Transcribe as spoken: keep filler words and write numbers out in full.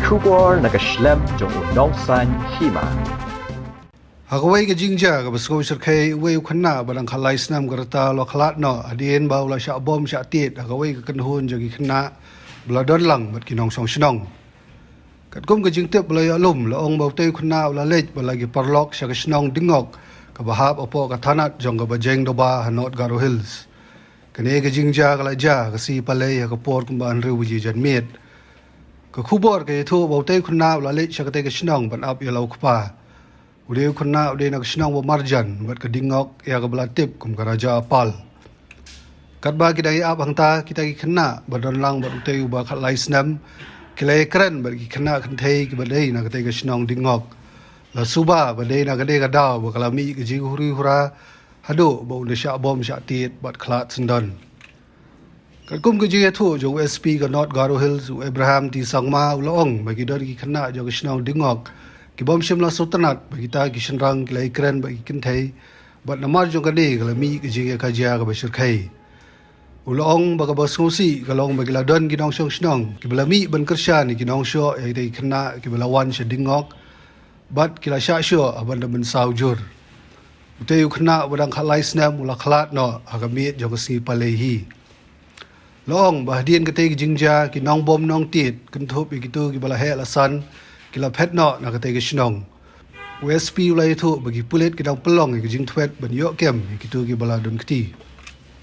Khubor na ka shlem jong u nongsan hima. Ha kawei ka jingjia kaba sngewsyrkhei, uwei u khynnah ba dang khatlai snem ka rta u la khlad noh hadien ba u la shah bom shah tied ha kawei ka kynhun jong ki khynnah ba la don lang bad ki nongshong shnong. Katkum ka jingtip ba la ïoh lum, la ong ba utei u khynnah u la leit bad la ki paralok sha ka shnong Dingngok kaba hap hapoh ka thanat jong ka Bajeng Doba ha North Garo Hills. Kane ka jingjia ka la jia ka sngi Palei ha ka por kumba hynriew baje janmiet. Ka khubor ka ïathuh ba utei u khynnah u la leit sha katei ka shnong ban ap ïa la u kpa. U dei u khynnah u dei na ka shnong ba marjan bad ka Dingngok ïa kaba la tip kum ka Raja Apal. Katba ki dang ïa ap hangta, kita ki khynnah ba don lang bad utei uba khatlai snem ki la ïakren bad ki khynnah kynthei kiba dei na katei ka shnong Dingngok. La suba ba dei na kane ka daw ba ka la mih ka jinghuri hura haduh ba un da shah bom shah tied bad khlad syndon. Katkum ka jingïathuh jong u S P ka North Garo Hills, u Abraham T Sangma, u la ong ba ki don ki khynnah jong ka shnong Dingngok ki bym shym la sngewtynnat ba kita ki shynrang ki la ïakren bad ki kynthei bad namar jong kane ka la mih ka jingïakajia kaba syrkhei. U la ong ba kaba sngewsih ka long ba ki la don ki nongshong shnong kiba la mih ban kyrshan ïa ki nongshoh ïa kita ki khynnah kiba la wan sha Dingngok bad ki la shah shoh ha ban da mynsaw jur. Utei u khynnah uba dang khatlai snem u la khlad noh ha ka miet jong ka sngi Palei hi. La ong ba hadien katei ka jingjia, ki nongbom nongtied kynthup ïa kito kiba la heh la san ki la phet noh na katei ka shnong. U S P u la ïathuh ba ki pulit ki dang pynlong ïa ka jingthwet ban ïoh kem ïa kito kiba la don kti.